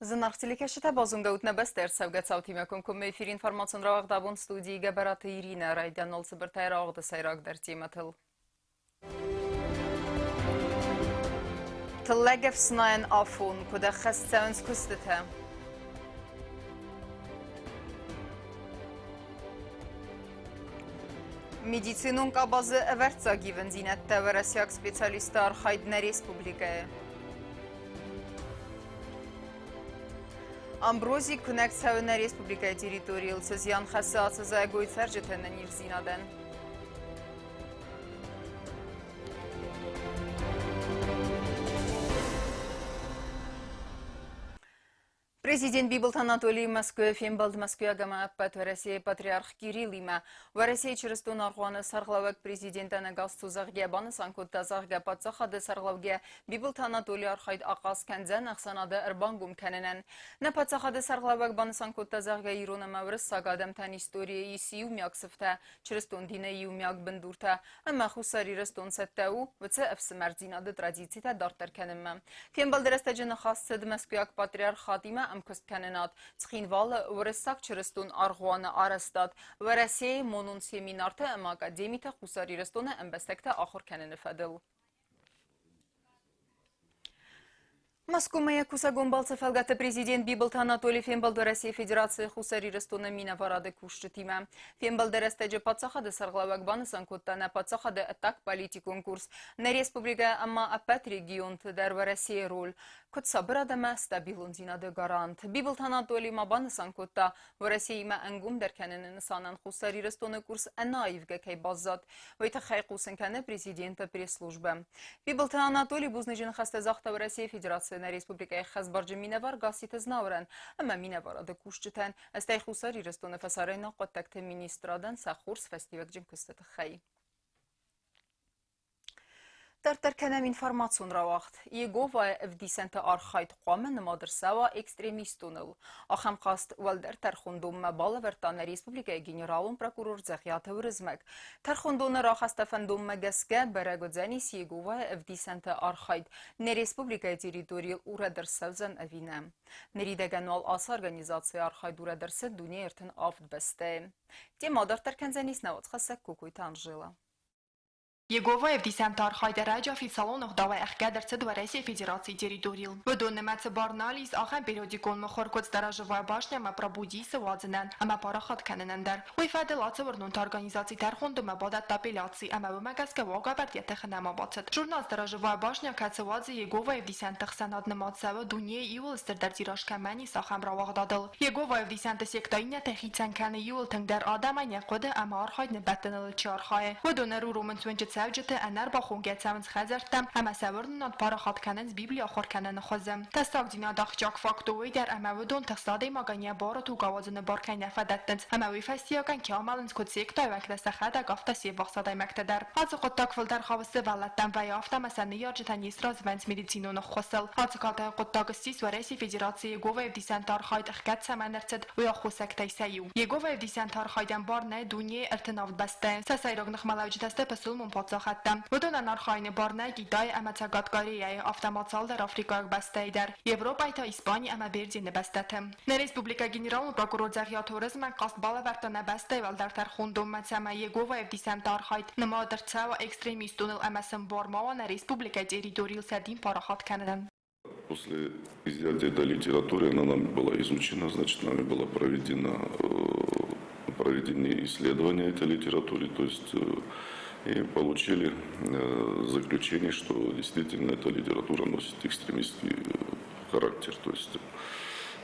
Зынаргъ телекӕсджытӕ, базонгӕ ут нӕ бӕстӕ ӕрцӕугӕ цаутимӕ комкоммӕ эфир информацион рауагъд абон студийы Гӕбӕраты Иринӕ райдианыл цыбыртӕй рауагъды сӕйрагдӕр темӕтыл. Тыллӕг ӕфснайӕн афон, куыд ӕххӕст цӕуынц куыстытӕ? Медицинон къабазы ӕвӕрццаг ивындзинӕдтӕ уӕрӕсейаг специалистты архайд нӕ республикӕйы. Амбрози куынӕг цӕуы нӕ республикӕйы территорийыл, цы зиан хӕссы ацы зайӕгой цӕрджыты ӕнӕниздзинадӕн. Президент Бибылты Анатолий Мӕскуыйы фембӕлд мӕскуыйаг ӕмӕ ӕппӕт Уӕрӕсейы патриарх Кириллимӕ. Уӕрӕсейы чырыстон аргъуаны сӕргълӕууӕг президентӕн ӕгас цу, зӕгъгӕ, банысан кодта, зӕгъгӕ, паддзахады сӕргълӕугӕ Бибылты Анатолий архайд ахъаз кӕндзӕн ӕхсӕнады ӕрбангом кӕнынӕн. Нӕ паддзахады сӕргълӕууӕг банысан кодта, зӕгъгӕ, ирон ӕмӕ уырыссаг адӕмтӕн историйы ис иумиаг сыфтӕ, чырыстон дины иумиаг бындуртӕ ӕмӕ Хуссар Ирыстон цӕттӕ у уыцы ӕфсымӕрдзинады традицитӕ дарддӕр кӕнынмӕ. Фембӕлды рӕстӕджы ныхас цыд Мӕскуыйаг патриархатимӕ ӕмкуысткӕнынад, Цхинвалы уырыссаг чырыстон аргъуаны арӕзтад, Уӕрӕсейы монон семинартӕ ӕмӕ академитӕ Хуссар Ирыстоны ӕмбӕстӕгтӕ ахуыр кӕныны фӕдыл. Мӕскуымӕ йӕ кусӕгон балцы фӕлгӕты президент Бибылты Анатолий фембӕлд Уӕрӕсейы Федерацийы Хуссар Ирыстоны минӕварады кусджытимӕ. Фембӕлды рӕстӕджы паддзахады сӕргълӕууӕг банысан кодта нӕ паддзахады ӕддагполитикон курс, нӕ республикӕ ӕмӕ ӕппӕт регионты дӕр Уӕрӕсейы роль, куыд сабырад ӕмӕ стабилондзинады гарант. Бибылты Анатолий ма банысан кодта, Уӕрӕсеимӕ ӕнгомдӕр кӕныны нысанӕн Хуссар Ирыстоны курс ӕнӕаивгӕ кӕй баззад, уый тыххӕй хъусын кӕны президенты пресс-службӕ. Бибылты Анатолий бузныджы ныхӕстӕ загъта Уӕрӕсейы Федерацийы нӕ республикӕйы хӕсбарджын минӕвар Гасситы Знауырӕн ӕмӕ минӕварады кусджытӕн, стӕй Хуссар Ирыстоны фӕсарӕйнаг хъуыддӕгты министрадӕн сӕ хорз фӕстиуӕгджын куысты тыххӕй. Дарддӕр кӕнӕм информацион рауагъд. Иеговайы Ӕвдисӕнты архайд хъуамӕ нымад ӕрцӕуа экстремистоныл. Ахӕм хъаст уӕлдӕр тӕрхондонмӕ балӕвӕрдта нӕ республикӕйы генералон прокурор Дзӕгъиаты Уырызмӕг. Тӕрхондоны рахаста фӕндонмӕ гӕсгӕ бӕрӕг уыдзӕнис Иеговайы Ӕвдисӕнты архайд нӕ республикӕйы территорийыл урӕд ӕрцӕудзӕн ӕви нӕ. Ныридӕгӕн уал ацы организацийы архайд урӕд ӕрцыд дунейы 37 бӕстӕйы. Темӕ дарддӕр кӕндзӕнис нӕ уацхӕссӕг Кокойты Анжела. Йеговӕ ӕвдисӕнты архайд ӕрӕджы официалон ӕгъдауӕй ӕхгӕд ӕрцыд Уӕрӕсейы Федерацийы территорийыл. Уыдон нымӕцы бар нал ис ахӕм периодикон мыхуыр, куыд Сторожевая башня ӕмӕ Пробудись-ы уадзынӕн ӕмӕ парахат кӕнынӕн дӕр. Уый фӕдыл ацы уырнонты организаци тӕрхондонмӕ бадӕтта апелляци ӕмӕ уымӕ гӕсгӕ уагӕвӕрд йӕ тыхы нӕма бацыд. Журнал Сторожевая башня, кӕцы уадзы Йеговӕйы ӕвдисӕнты ӕхсӕнад нымад цӕуы дунейы иуыл стырдӕр тираж кӕмӕн ис, ахӕм рауагъдадыл. Йеговӕйы ӕвдисӕнты секта иннӕтӕй хицӕн кӕны иуыл тынгдӕр адӕмӕй нӕ хъуыды ӕмӕ архайд ныббӕттыныл чи архайы, уыдон ӕруромынц уынджы цӕуджыты, ӕнӕрбахонгӕ цӕуынц хӕдзӕрттӕм ӕмӕ сӕ уырнынад парахат кӕнынц Библи ахуыр кӕныны хуызы. Тӕссагдзинад ахсджиаг факт у уый дӕр, ӕмӕ уыдон тыхст адӕймагӕн йӕ бары туг ауадзыны бар кӕй нӕ фӕдӕттынц, ӕмӕ уый фӕстиуӕгӕн кӕй амӕлынц куыд сектӕйы уӕнгтӕ сӕхӕдӕг, афтӕ се ввахс адӕймӕгтӕ дӕр. Ацы хъуыддаг фылдӕр хауы сывӕллӕттӕм, вӕййы афтӕ ӕмӕ сӕ ныййарджытӕ не сразы вӕййынц медицинон ӕххуысыл. Ацы катайы хъуыддаг ссис Уӕрӕсейы Федерацийы Йеговӕйы Ӕвдисӕнты архайд ӕхгӕд цӕмӕн ӕрцыд, уый аххосӕгтӕй сӕ иу. Йеговӕйы Ӕвдисӕнты архайдӕн бар нӕй дунейы 37 бӕстӕйы. Сӕ сӕйраг ныхмӕлӕуджытӕ сты пысылмон паддзахӕдтӕ. Уыдонӕн архайыны бар нӕй Китайы ӕмӕ Цӕгат Кореяйы, афтӕ ма цалдӕр африкаг бӕстӕйы дӕр, Европӕйы та Испани ӕмӕ Бердзены бӕстӕты. Нӕ республикӕйы генералон прокурор Дзӕгъиаты Уырызмӕг хъаст балӕвӕрдта нӕ бӕстӕйы уӕлдӕр тӕрхондонмӕ, цӕмӕй Йеговӕйы Ӕвдисӕнты архайд нымад ӕрцӕуа экстремистоныл ӕмӕ сын бар ма уа нӕ республикӕйы территорийыл сӕ дин парахат кӕнынӕн. После изъятия этой литературы она нами была изучена, значит, нами было проведены исследования этой литературы, то есть и получили заключение, что действительно эта литература носит экстремистский характер. То есть,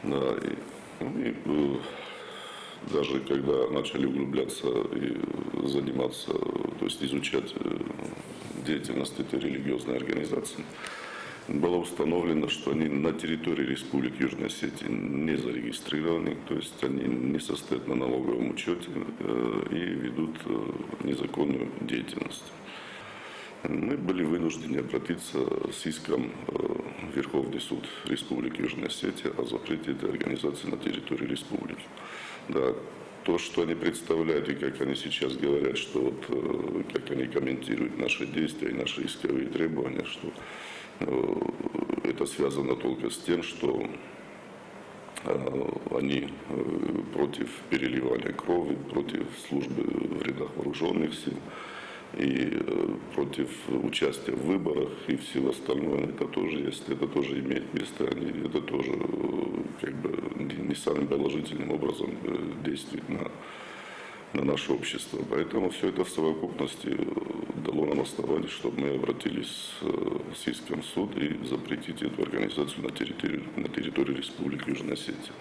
да, и, ну, и даже когда начали углубляться и заниматься, то есть изучать деятельность этой религиозной организации, было установлено, что они на территории Республики Южная Осетия не зарегистрированы, то есть они не состоят на налоговом учете и ведут незаконную деятельность. Мы были вынуждены обратиться с иском в Верховный суд Республики Южная Осетия о запрете этой организации на территории республики. Да, то, что они представляют и как они сейчас говорят, что вот, как они комментируют наши действия и наши исковые требования, что это связано только с тем, что Они против переливания крови, против службы в рядах вооруженных сил и против участия в выборах и всего остального. Это тоже есть, это тоже имеет место, они, это тоже как бы не самым положительным образом действует на наше общество. Поэтому все это в совокупности дало нам основание, чтобы мы обратились с иском в суд и запретить эту организацию на территории Республики Южная Осетия.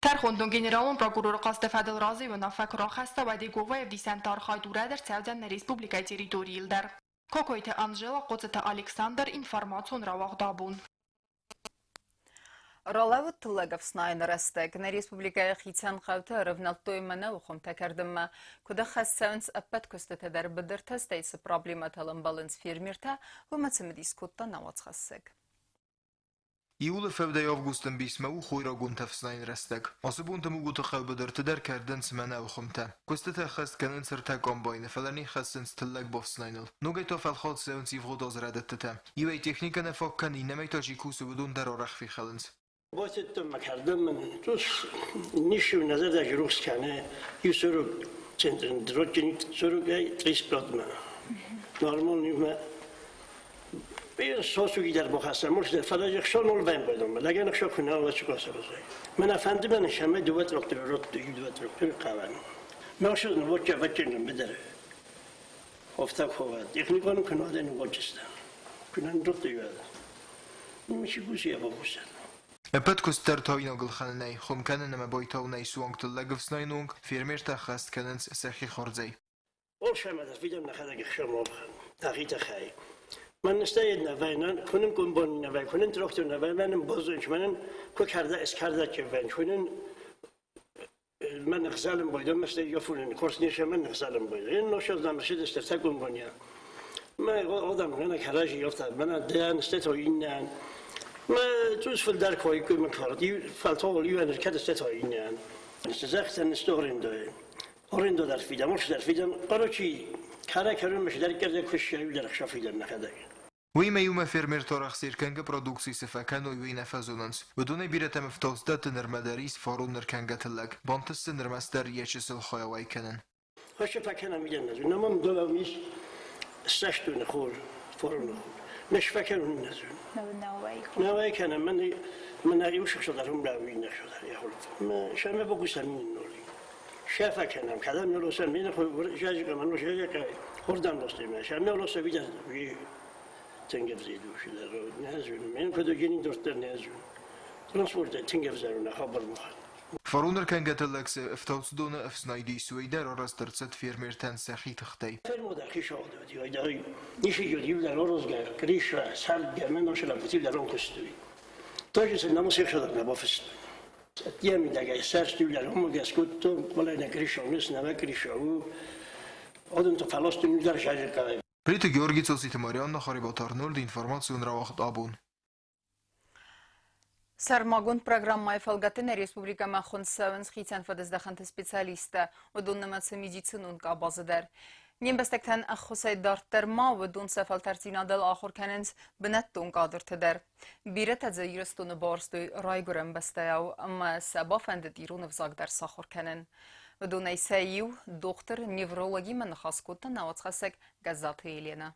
Тӕрхондон генералон прокуроры хъасты фӕдыл разыйы уынаффӕ куы рахаста, уӕд Йеговайы Ӕвдисӕнты архайд урӕд ӕрцӕудзӕн нӕ республикӕйы территорийыл дӕр. Кокойты Анжела, Хъоцыты Александр, информацион рауагъд Абон. Ралӕууыд тыллӕг ӕфснайыны рӕстӕг. Нӕ республикӕйы хицӕн хъӕуты ӕрӕвнӕлдтой мӕнӕуы хуымтӕ кӕрдынмӕ. Куыд ӕххӕст цӕуынц ӕппӕт куыстытӕ дӕр быдыртӕ, стӕй цы проблемӕтыл ӕмбӕлынц фермертӕ, уымӕ цымыдис кодта нӕ уацхӕссӕг. Июлы фӕудӕй августы ӕмбисмӕ у хойрагон ӕфснайӕн рӕстӕг. Ацы бонты Мугуты хъӕуы быдырты дӕр кӕрдынц мӕнӕуы хуымтӕ. Куыстытӕ ӕххӕст кӕнынц ӕртӕ комбайны, фӕлӕ не ххӕссынц тыллӕг бафснайыныл. Ногӕй та фӕлхат цӕуынц ивгъуыд азы рӕдыдтытӕ. Иуӕй техникӕ нӕ фаг кӕны, иннӕмӕй та чи кусы, уыдон дӕр арӕх фехӕлынц. Бацыдтӕн мӕ кӕрдӕнмӕ, ницы нӕ зӕрдӕ рухс кӕны, иу сорок центрин сорокӕй 35-мӕ. Нормальный мӕ сосуги дӕр бахӕссӕм, может, фӕлӕ хсон ол бӕмбӕлдон, лӕгӕн хсо куы нал чи хъасӕ. Мӕнӕ фӕнды мӕн шамӕ дыууӕ тракторы рот дыууӕ тракторы хъавӕн. Мӕ вотча вотча бедер. Офта хова. Техникон куы нал дӕн вотчиста. Куы нал рот дыууӕ. Мичи гуси я бабуся. Ӕппӕт куыст дӕр тауинагыл хӕнынӕй, хуым кӕнын ӕмӕ байтауынӕй суанг тыллӕг ӕфснайыны онг фермертӕ ӕххӕст кӕнынц сӕхи хардзӕй. Олшамада видам нахадаг хшамолхан. Тахита хай. من نستاید نوینن کنن کن نوین کنن تراکتور نوین منم بازونش منن کو کرده اس کرده که ون کنن من غزالم بایدم مثل یفولن کورس نیشه من غزالم بایدم این نوشد نمشید استفتا کن بنیا ما آدم هنا كراجي يفتح من دان استتو إنان ما توس في الدار كوي كل من كارتي فالتول يوان كذا استتو إنان استزخت نستورين دو أورين دو در فيدا مش در فيدا قالوا كارا كارو مش در كذا كل شيء در خشافي در نخدر. Уыимӕ иумӕ фермертӕ арӕх кӕнгӕ продукци цы фӕкӕной, уый нӕ фӕзонынц. Уыдонӕй бирӕтӕм ӕфтауцдӕтты нырмӕ дӕр ис фарон ӕркӕнгӕ тыллӕг. Бантыст сын ӕрмӕстдӕр йӕ чысыл хайӕ уӕй кӕнын. Хаше фӕкӕнӕм виден намам доламис сӕстуны хор фороны хор. Меш фӕкӕнун нӕзун. Науай кӕнӕм мӕн мӕн иу шахшадар хум лауи нахшадар яхул. Ма шаме богусамин ноли. Шафа кӕнӕм кадам нолосам мин хо жажика ману жажика хордан достема. Шаме олоса виден تنقف شدر نازون من كدو جيني دورتر نازون ترانسبورت تنقف زارون خبر مخ. Фарон ӕркӕнгӕ тыллӕг цы ӕфтауцдоны ӕфснайд ис, уый дӕр арӕзт ӕрцыд фермертӕн сӕхи тыхтӕй. Фермода хишоодод йойдай нишијод юлдар орозга криша сарга мен ошела бутилда ронкустуй. Тоже се намо сехшодак на бофест. Тиемидага сärst юлдар омугас кутто колена криша унес нава криша у одон то фалостун юлдар шажика. Плиты Георги Цоциты Марианна, Харибат Арнольд, информацион рауагъд Абон. Сӕрмагонд программӕйы фӕлгӕты нӕ республикӕмӕ хуынд цӕуынц хицӕн фӕдыздӕхӕнты специалисттӕ, уыдон нымӕцы медицинон къабазы дӕр. Не мбӕстӕгтӕн ӕххуысӕй дарддӕр ма уыдон сӕ фӕлтӕрддзинадыл ахуыр кӕнынц бынӕттон кадрты дӕр. Бирӕтӕ дзы Ирыстоны бауарзтой райгуырӕн бӕстӕйау ӕмӕ сӕ бафӕндыд ирон ӕвзаг дӕр сахуыр кӕнын. Уыдонӕй сӕ иу дохтыр-неврологимӕ ныхас кодта нӕ уацхӕссӕг Гӕззаты Еленӕ.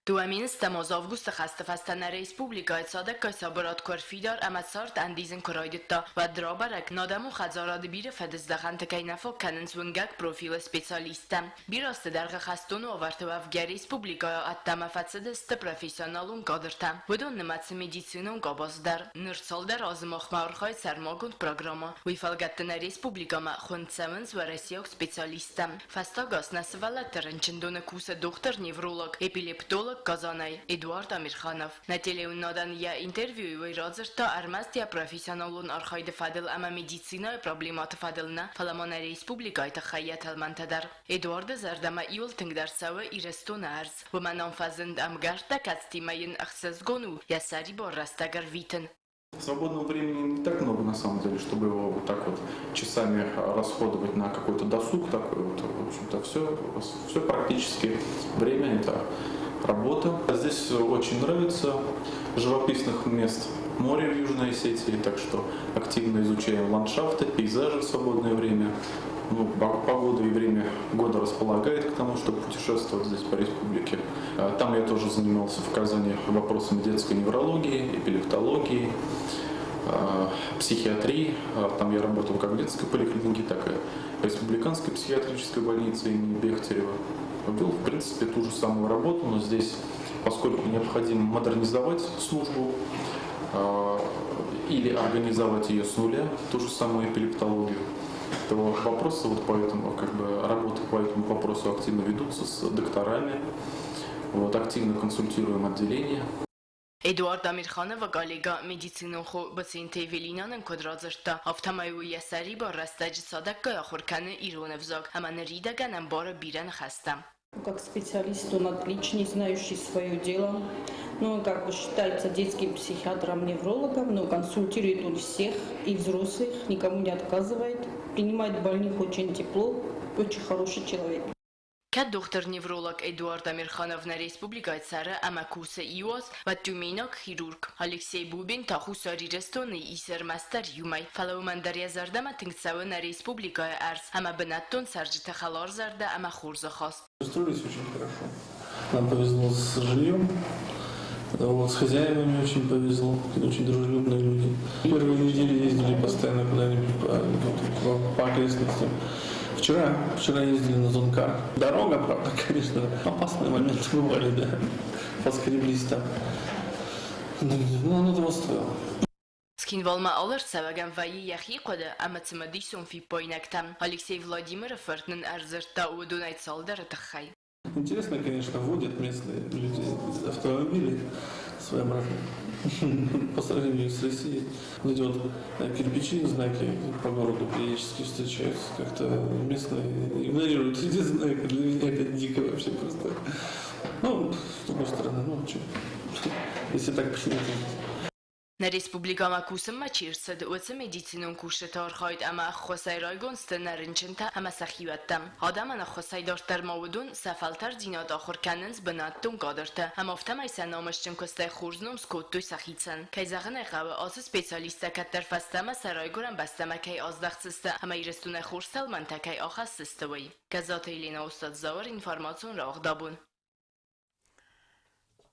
2000 аз августы хӕсты фӕстӕ нӕ республикӕйы цадӕггай сабырад куы ӕрфидар ӕмӕ цард ӕндидзын куы райдыдта, уӕд рабӕрӕг, нӕ адӕмон хӕдзарады бирӕ фӕдыздӕхӕнты кӕй нӕ фаг кӕнынц уынгӕг профилы специалисттӕ. Бирӕ азты дӕргъы хӕстон уавӕрты уӕвгӕ республикӕйы ӕддӕмӕ фӕцыдысты профессионалон кадртӕ. Уыдон нымӕцы медицинон къабаз дӕр. Ныр цалдӕр азы махмӕ архайы сӕрмагонд программӕ. Уый фӕлгӕтты нӕ республикӕмӕ хуынд цӕуынц уӕрӕсейаг специалисттӕ. Фӕстаг аз нӕ сывӕллӕтты рынчындоны кусы дохтыр-невролог, эпилептолог Казанӕй Эдуард Амирханов. Нӕ телеуынынадӕн йӕ интервьюйы уый радзырдта ӕрмӕст йӕ профессионалон архайды фӕдыл ӕмӕ медицинӕйы проблемӕты фӕдыл нӕ, фӕлӕ ма нӕ республикӕйы тыххӕй йӕ тӕлмӕнтӕ дӕр. Эдуарды зӕрдӕмӕ иуыл тынгдӕр цӕуы Ирыстоны ӕрдз. Уымӕн ӕм фӕзынд ӕмгӕрттӕ, кӕцытимӕ йын ӕхсызгон у йӕ сӕрибар рӕстӕг ӕрвитын. Свободного времени не так много, на самом деле, чтобы его вот так вот часами расходовать на какой-то досуг такой вот. В общем-то, все практически время это Работа. Здесь очень нравится живописных мест море в Южной Осетии, так что активно изучаем ландшафты, пейзажи в свободное время. Ну, погода и время года располагает к тому, чтобы путешествовать здесь по республике. Там я тоже занимался в Казани вопросами детской неврологии, эпилептологии, психиатрии. Там я работал как в детской поликлинике, так и в республиканской психиатрической больнице имени Бехтерева. Вел, в принципе, ту же самую работу, но здесь, поскольку необходимо модернизовать службу или организовать ее с нуля, ту же самую эпилептологию, то вопросы вот по этому, как бы, работы по этому вопросу активно ведутся с докторами, вот, активно консультируем отделение. Эдуард Амирхановы коллега медицинон хо Быценты Эвелина нын куыд радзырдта, афтӕмӕй уый йӕ сӕрибар рӕстӕджы цадӕггай ахуыр кӕны ирон ӕвзаг ӕмӕ ныридӕгӕн ӕмбары бирӕ ныхӕстӕ. Как специалист он отличный, знающий свое дело. Ну, он как бы считается детским психиатром-неврологом, но консультирует он всех, и взрослых, никому не отказывает. Принимает больных очень тепло, очень хороший человек. Кӕд дохтыр-невролог Эдуард Амирханов нӕ республикӕйы цӕры ӕмӕ кусы иу аз, уӕд тюменаг хирург Алексей Бубин та Хуссар Ирыстоны ис ӕрмӕстдӕр иумӕй. Фӕлӕ уымӕн дӕр йӕ зӕрдӕмӕ тынг цӕуы нӕ республикӕйы ӕрдз ӕмӕ бынӕттон цӕрджыты хӕларзӕрдӕ ӕмӕ хорз ахаст. Устроились очень хорошо. Нам повезло с жильем, вот, с хозяевами очень повезло, очень дружелюбные люди. Первые недели ездили постоянно куда-нибудь по окрестностям. Вчера ездили на Зонкар. Дорога, правда, конечно, опасные моменты бывали, да. Поскреблись там. Ну, оно того стоило. Цхинвалмӕ алы ӕрцӕуӕгӕн вӕййы йӕхи хъуыды ӕмӕ цымыдисон фиппаинӕгтӕ. Алексей Владимиры фырт нын ӕрдзырдта уыдонӕй цалдӕры тыххӕй. Интересно, конечно, водят местные люди автомобили своеобразные по сравнению с Россией. Вот эти вот кирпичи, знаки по городу периодически встречаются. Как-то местные игнорируют эти знаки. Для меня это дико вообще просто. Ну, с другой стороны, ну, что, если так принято. Нӕ республикӕмӕ кусынмӕ чи рцыд, уыцы медицинон кусджыты архайд ӕмӕ ӕххуысӕй райгонд сты нӕ рынчынтӕ ӕмӕ сӕ хиуӕттӕ. Адӕмӕн ӕххуысӕй дарддӕр ма уыдон сӕ фӕлтӕрддзинад ахуыр кӕнынц бынӕттон кадрты ӕмӕ афтӕмӕй сӕ намысджын куыстӕй хорз ном скодтой сӕхицӕн. Кӕй зӕгъын ӕй хъӕуы, ацы специалисттӕ кӕддӕр фӕстӕмӕ сӕ райгуырӕн бӕстӕмӕ кӕй аздӕхдзысты ӕмӕ Ирыстонӕй хорз тӕлмӕнтӕ кӕй ахӕсдзысты, уый. Гӕззаты Еленӕ, Остъаты Зауыр, информацион рауагъдабон.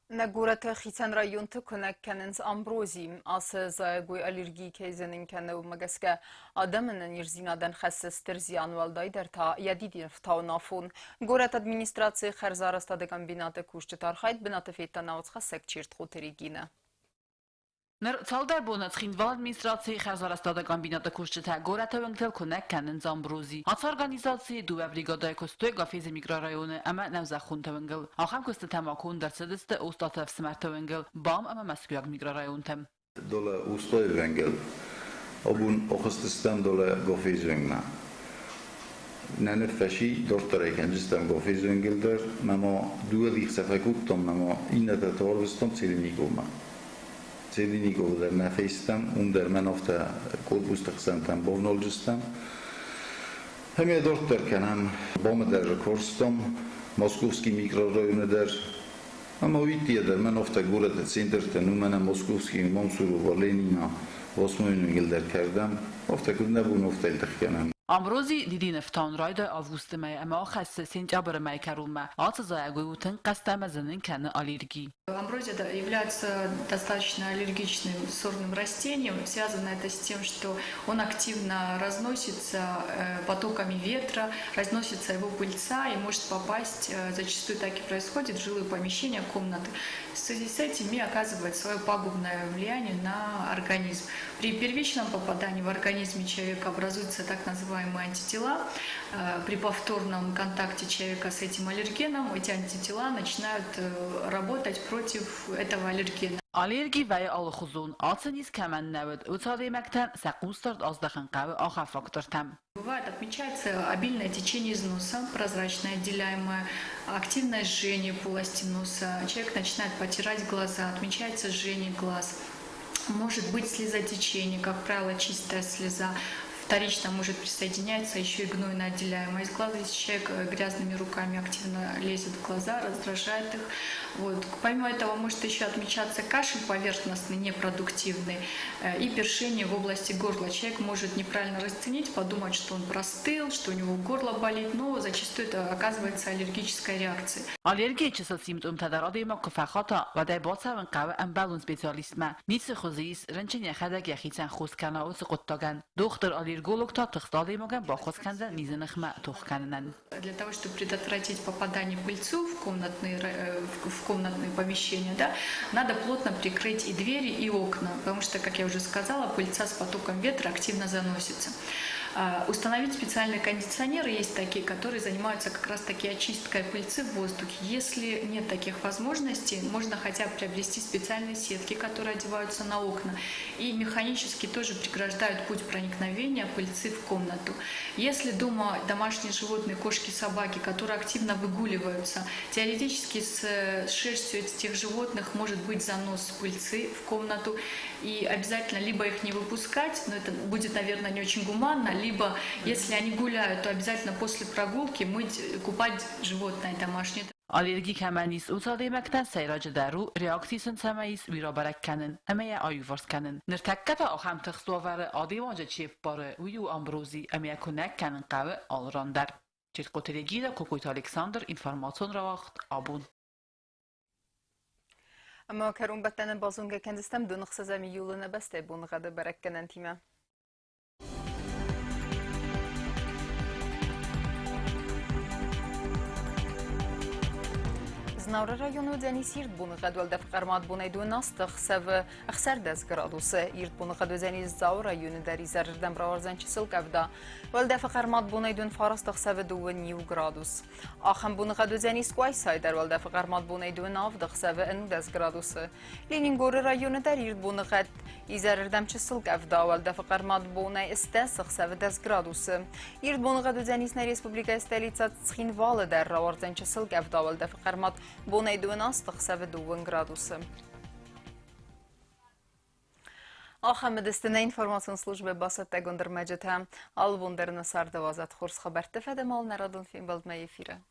Нӕ горӕты хицӕн районты куынӕг кӕнынц амбрози. Ацы зайӕгой аллерги кӕй зынын кӕны, уымӕ гӕсгӕ адӕмы ӕнӕниздзинадӕн хӕссы стыр зиан, уӕлдайдӕр та йӕ дидинӕфтауын афон. Горӕты администрацийы хӕрзарӕзтады комбинаты кусджыты архайд бынаты федта науӕдзхӕссӕг Чертхъоты Регинӕ. Ныр цалдӕр боны Цхинвалы администрацийы хӕрзарӕзтады комбинаты кусджытӕ горӕты уӕнгтыл куынӕг кӕнынц амбрози. Ацы организацийы дыууӕ бригадӕйы куыстой Гафезы микрорайоны ӕмӕ Нӕузӕххонты уынгыл. Ахӕм куыстытӕ ма конд ӕрцыдысты Остъаты ӕфсымӕрты уынгыл, БАМ ӕмӕ Мӕскуыйаг микрорайонтӕм. Доле Устой уынгыл, абон ахызтыстӕм доле Гафезы уынгмӕ. Нӕ ныффӕси дарддӕр кӕнджыстӕм Гафезы уынгыл дӕр, мӕ ма дыууӕ дихсӕ фӕкодтам, мӕ ма иннӕтӕ та арвыстам Целениковмӕ. Целениковы дӕр нӕ фестӕм, уым дӕр мӕн афтӕ корпусты хсӕнтӕм бавналджыстӕм. Ӕмӕ дарддӕр кӕнӕм БАМ-ы дӕр ракорстам, Московский микрорайоны дӕр. Ӕмӕ уыйттийӕ дӕр мӕн афтӕ горӕты центртӕн, уымӕн ӕмӕ Московский, Мамсурова, Ленина, Восьмой уынгыл дӕр кӕрдӕм, афтӕ куыд нӕ бон, афтӕ тых кӕнӕм. Амбрози дидинӕфтауын райдайы августы мӕй ӕмӕ ахӕссы сентябры мӕйы кӕронмӕ. Ацы зайӕгой у тынг хъӕстӕ ӕмӕ зынын кӕны аллерги. Амброзия является достаточно аллергичным сорным растением. Связано это с тем, что он активно разносится потоками ветра, разносится его пыльца и может попасть, зачастую так и происходит, в жилые помещения, комнаты. В связи с этим и оказывает свое пагубное влияние на организм. При первичном попадании в организме человека образуются так называемые антитела. При повторном контакте человека с этим аллергеном эти антитела начинают работать против этого аллергена. Аллерги вӕййы алыхуызон. Ацы низ кӕмӕн нӕ уыд, уыцы адӕймӕгтӕн сӕ хъусдард аздахын хъӕуы ахӕм фактортӕм. Бывает, отмечается обильное течение из носа, прозрачное, отделяемое, активное жжение полости носа. Человек начинает потирать глаза, отмечается жжение глаз. Может быть слезотечение, как правило, чистая слеза. Вторично может присоединяться еще и гнойно отделяемое из глаза, если человек грязными руками активно лезет в глаза, раздражает их. Вот. Помимо этого может еще отмечаться кашель поверхностный, непродуктивный, и першение в области горла. Человек может неправильно расценить, подумать, что он простыл, что у него горло болит, но зачастую это оказывается аллергической реакцией. Аллергийы чысыл симптомтӕ дӕр адӕймаг куы фӕхата, уӕд ӕй бацӕуын хъӕуы ӕмбӕлон специалистмӕ. Ницы хуызы ис рынчын йӕхӕдӕг йӕхицӕн хос кӕна уыцы хъуыддагӕн. Дохтыр-аллерголог та тыхст адӕймагӕн баххуыс кӕндзӕн низы ныхмӕ тох кӕнынӕн. Для того, чтобы предотвратить попадание пыльцу в комнатные помещения, да, надо плотно прикрыть и двери, и окна, потому что, как я уже сказала, пыльца с потоком ветра активно заносится. Установить специальные кондиционеры, есть такие, которые занимаются как раз таки очисткой пыльцы в воздухе. Если нет таких возможностей, можно хотя бы приобрести специальные сетки, которые одеваются на окна и механически тоже преграждают путь проникновения пыльцы в комнату. Если дома домашние животные, кошки, собаки, которые активно выгуливаются, теоретически с шерстью этих животных может быть занос пыльцы в комнату, и обязательно либо их не выпускать, но это будет, наверное, не очень гуманно, либо если они гуляют, то обязательно после прогулки мыть, купать животное домашнее. Аллерги кӕмӕн ис, уыцы адӕймӕгтӕн сӕйраджыдӕр у, реакци сын цӕмӕ ис, уый рабӕрӕг кӕнын ӕмӕ йӕ аиуварс кӕнын. Ныртӕккӕ та ахӕм тыхст уавӕры адӕймаджы чи ӕппары, уый у амбрози ӕмӕ йӕ куынӕг кӕнын хъӕуы алы ран дӕр. Четкъоты Регина, Кокойты Александр, информацион рауагъд «Абон». Ӕмӕ кӕронбӕттӕны базонгӕ кӕндзыстӕм 26 июлы нӕ бӕстӕйы боныгъӕды бӕрӕггӕнӕнтимӕ. Знауыры районы уыдзӕнис ирд боныгъӕд уӕлдӕфы хъӕрмад бонӕй 12 ӕхсӕвы 16 градусы. Ирд боныгъӕд уыдзӕнис Дзауы районы дӕр изӕрырдӕм рауардзӕн чысыл къӕвда. Уӕлдӕфы хъӕрмад бонӕй 9 ӕхсӕвы 2 градус. Ахӕм боныгъӕд уыдзӕнис Къуайсайы дӕр уӕлдӕфы хъӕрмад бонӕй 27 ӕхсӕвы 11 градусы. Ленингоры районы дӕр ирд боныгъӕд изӕрырдӕм чысыл къӕвда уӕлдӕфы хъӕрмад бонӕй стӕс ӕхсӕвы 10 градусы. Ирд боныгъӕд уыдзӕнис нӕ республикӕйы столицӕ Цхинвалы дӕр рауардзӕн чысыл къӕвда уӕлдӕфы хъӕрмад бонӕй 12 ӕхсӕвы 2 градусы. Ахӕм уыдысты нӕ информацион службӕ бацӕттӕгонд ӕрмӕджытӕ. Алы бон дӕр нӕ царды уадзӕд хорз хабӕртты фӕдӕмал нӕ радон фембӕлдмӕ эфиры.